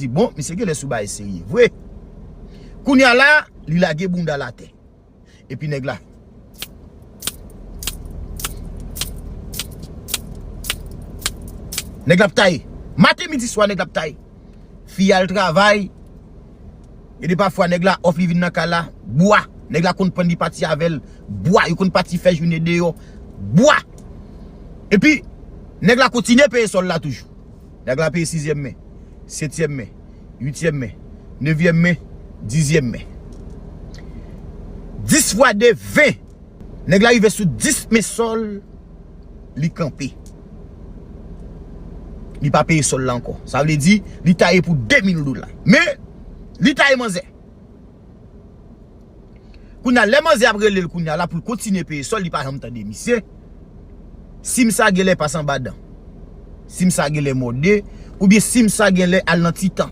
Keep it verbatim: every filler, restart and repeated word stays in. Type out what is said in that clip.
di, bon, misye genlè sou bagay serye vre. Kounye a la, li lage bounda l atè. Epi nèg la. Nèg la ap taye. Maten, midi, swa, nèg la ap taye. Fi al travay. E de pafwa, nèg la, off li vin nan kay la, bwa. Nèg la konn prann li pati avè l, bwa. Yo konn pati fè jounen deyò, bwa. Epi, nèg la kontinye peye sòl la toujou. Nèg la peye sizyèm men, setyèm men, uityèm men, nevyèm men, dizyèm men. Dis fwa de, ven. Nèg la rive sou dis men sòl, li kanpe. Li pa peye sòl la ankò. Sa vle di, li taye pou de mil dola. Men, li taye manzè. Kounye a, lè manzè ap rele l kounye a la pou l kontinye peye sòl, li pa janm tande misye. Sim sa genlè pase anba dan. Sim sa genlè mòde. Oubyen sim sa genlè al nan ti tan.